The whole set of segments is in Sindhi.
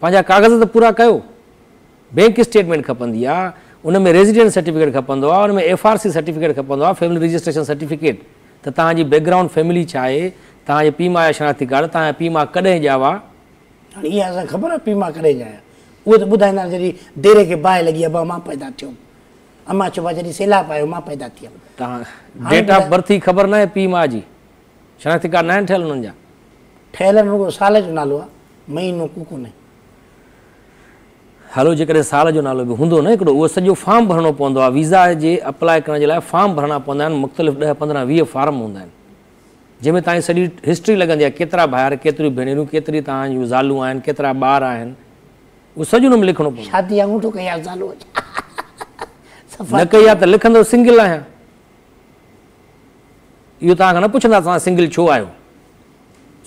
پنهنجا ڪاغذ ته پورا ڪيو. بينڪ اسٽيٽمينٽ کپندي آ، ان ۾ ريزيڊنٽ سرٽيفڪيٽ کپندو آ، ان ۾ ايف آر سي سرٽيفڪيٽ کپندو آ، فيملي رجسٽريشن سرٽيفڪيٽ ته توهان جي بيڪ گرائونڊ فيملي ڇا آهي، توهان جي پيء ماء جا شناختي ڪارڊ، توهان جا پيء ماء ڪڏهن ڄاوا. هاڻي اها اسان کي خبر آ پيء ماء ڪڏهن ڄايا. اهي ته ٻڌائيندا آهن جڏهن ديري کي باهه لڳي ابا مان پيدا ٿيم. امان چيو ڀاء جڏهن سيلاب آيو مان پيدا ٿيم. توهان ڊيٽ آف برٿ ئي خبر ناهي پيء ماء جي. شناختي ڪارڊ ناهن ٺهيل انهن جا. ٺهيل آهن رڳو سال جو نالو آ مهينو ڪو ڪونهي. هلو جيڪڏهن سال جو نالو به هوندو نه هڪڙو اهو سڄو فارم ڀرڻو پوندو آهي ويزا جي اپلاء ڪرڻ جي لاء فارم ڀرڻا پوندا آهن مختلف ڏهه پندرهن 20 فارم هوندا آهن جنهن ۾ توهان جي سڄي هسٽري لڳندي آهي ڪيترا ڀائر ڪيتريون ڀينرون ڪيتري توهان جون زالون آهن ڪيترا ٻار آهن اهو سڄو ان ۾ لکڻو پوندو. شادي آڱوٺو ڪئي آهي زالون صفا نه ڪئي آهي ته لکندو سنگل آهيان. اهو توهان کان نه پڇندا توهان سنگل ڇو آهيو؟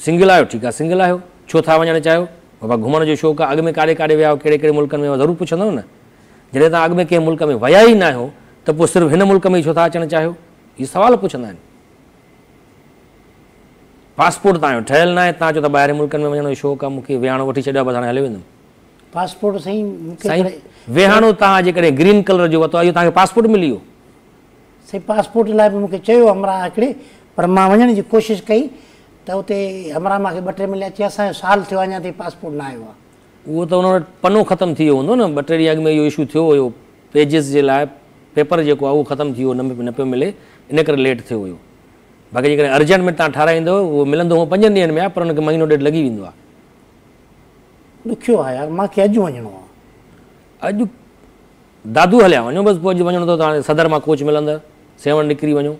سنگل آهيو ٺيڪ آهي سنگل آهيو ڇو ٿا وڃڻ چاهيو؟ بابا گهمڻ جو شوق آهي اڳ ۾ ڪاڏي ڪاڏي ويا آهيو ڪهڙي ڪهڙي ملڪن ۾ ضرور پڇندو نه جڏهن توهان اڳ ۾ ڪنهن ملڪ ۾ ويا ئي ناهيو ته پوء صرف هن ملڪ ۾ ئي ڇو ٿا اچڻ چاهيو؟ اهي سوال پڇندا آهن. پاسپورٽ توهان جو ٺهيل ناهي توهان چئو ٿا ٻاهرين ملڪن ۾ وڃڻ جو شوق آهي مون کي ويهاڻو وٺي ڇڏيو آهي بس هاڻي هليو ويندم. پاسپورٽ سائين مون کي سائين ويهاڻو توهان جيڪڏهن گرين ڪلر جو ورتو آهي اهو توهان کي پاسپورٽ ملي ويو. سائين پاسپورٽ لاء به مونکي چيو همراهه هڪڙي پر مان وڃڻ جي ڪوشش ڪئي ته اتي همراهه مان کي ٻه ٽي مليا چي اسان جو سال ٿيو آهي اڃا تائين پاسپورٽ نه آيو آهي. اهو ته ان وٽ پنو ختم ٿي ويو هوندو نه ٻه ٽي ڏينهن اڳ ۾ اهو اشو ٿيو هيو پيجز جي لاء پيپر جيڪو آهي اهو ختم ٿي ويو نه پيو ملي ان ڪري ليٽ ٿيو هيو باقي جيڪڏهن ارجنٽ ۾ توهان ٺاراهيندو اهو ملندو هونء پنجن ڏينهن ۾ آهي پر ان کي مهينو ڏيڍ لڳي ويندو آهي. ڏکيو آهي يار مان کي اڄ وڃڻو آهي. اڄ دادو هليا وڃو بس پوء اڄ وڃڻو اٿو ته هاڻي صدر مان ڪوچ ملندو سيوهڻ نڪري وڃو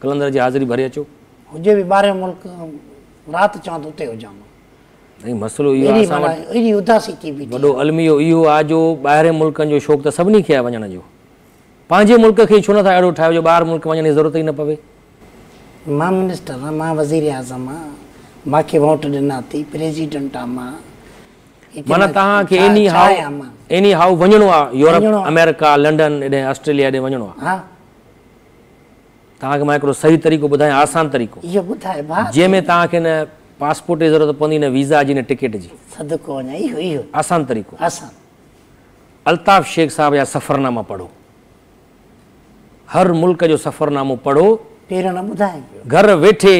قلندر جي حاضري ڀري اچو. هجي به ٻاهريون ملڪ رات چوان ته اتي هجان مان. سائين مسئلو اهو آهي اسان وٽ ايڏي اداسي ٿي بيٺي وڏو الميو اهو آهي جو ٻاهرين ملڪن جو شوق ته سڀني کي آهي وڃڻ جو پنهنجي ملڪ کي ئي ڇو نٿا اهڙو ٺاهيو جو ٻاهر ملڪ وڃڻ جي ضرورت ئي نه پوي. مان منسٽر آهيان مان وزيراعظم آهيان مان کي ووٽ ڏنا اٿئي پريزيڊنٽ آهيان مان. معنيٰ توهان کي ايني هائو ايني هائو وڃڻو آ يورپ آمريڪا لنڊن ايڏي آسٽريليا ايڏي وڃڻو آ توهان کي مان هڪڙو صحيح طريقو ٻڌايان آسان طريقو اهو ٻڌاء ڀاء جنهن ۾ توهان کي نه پاسپورٽ جي ضرورت پوندي نه ويزا جي نه ٽڪيٽ جي صدقو وڃان اهو اهو آسان طريقو آسان الطاف شيخ صاحب جا سفرناما پڙهو هر ملڪ جو سفرنامو پڙهو پهريون نه ٻڌائين پيو گهر ويٺي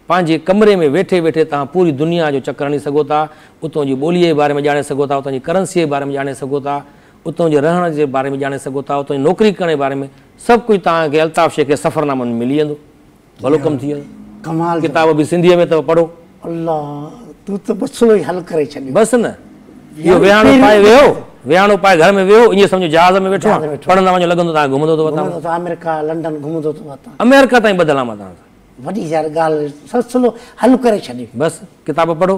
پنهنجي ڪمري ۾ ويٺي ويٺي توهان پوري دنيا جو چڪر هڻي سگهو ٿا، اتان جي ٻوليء جي باري ۾ ڄاڻي سگهو ٿا، اتان جي ڪرنسيء جي باري ۾ ڄاڻي سگهو ٿا، اتان جي رهڻ جي باري ۾ ڄاڻي سگهو ٿا، اتان جي نوڪري ڪرڻ جي باري ۾ سڀ ڪجهه توهان کي الطاف شيخ جي سفرنامن ۾ ملي ويندو. ڀلو ڪم ٿي ويندو. ڪمال جو. ڪتاب به سنڌيء ۾ اٿو پڙهو. الله تون ته مسئلو ئي حل ڪري ڇڏيو. بس نه اهو ويهاڻو پائي ويهو، ويهاڻو پائي گهر ۾ ويهو، ائين سمجهو جهاز ۾ ويٺو آهيان، پڙهندا وڃو لڳندو توهان کي گهمندو ٿو وتان. گهمندو ٿو آمريڪا لنڊن گهمندو ٿو وتان. آمريڪا تائين ٻڌل آهيان مان توهان سان. وڏي يار ڳالهه سلسلو حل ڪري ڇڏيو. بس ڪتاب پڙهو.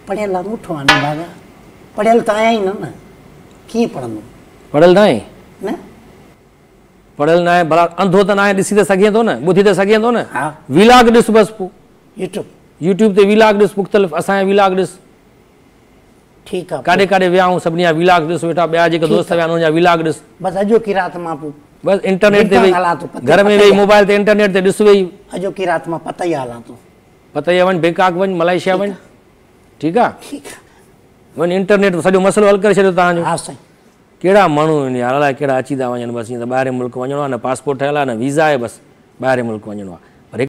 پڙهيل آڱوٺو آ نڀاڳا. پڙهيل ته آهيان ئي نه نه ڪيئن پڙهندم. پڙهيل ناهين؟ نه. پڙهيل ناهين ڀلا انڌو ته ناهين ڏسي ته سگهين ٿو نه ٻڌي ته سگهين ٿو نه. ها. ويلاگ ڏس بس پوء. يوٽيوب. يوٽيوب تي ويلاگ ڏس مختلف اسان جا ويلاگ ڏس. ٺيڪ آ. ڪاڏي ڪاڏي ويا آهيون سڀني جا ويلاگ ڏس ويٺا ٻيا جيڪي دوست ويا آهن انهن جا ويلاگ ڏس. بس اڄوڪي رات مان پوء. بس انٽرنيٽ تي ويهي گهر ۾ ويهي موبائل تي انٽرنيٽ تي ڏس ويهي. اڄوڪي رات مان پتايا هلان ٿو. پتايا وڃ بينڪاڪ وڃ ملائيشيا وڃ ٺيڪ آ. ٺيڪ آ. وڃ انٽرنيٽ سڄو مسئلو حل ڪري ڇڏيو توهان جو. ها سائين. ڪهڙا ماڻهو آهن يار الائي ڪهڙا اچي ٿا وڃن بس ائين ته ٻاهرين ملڪ وڃڻو آ نه پاسپورٽ ٺهيل آ نه ويزا آهي بس ٻاهرين ملڪ وڃڻو آ.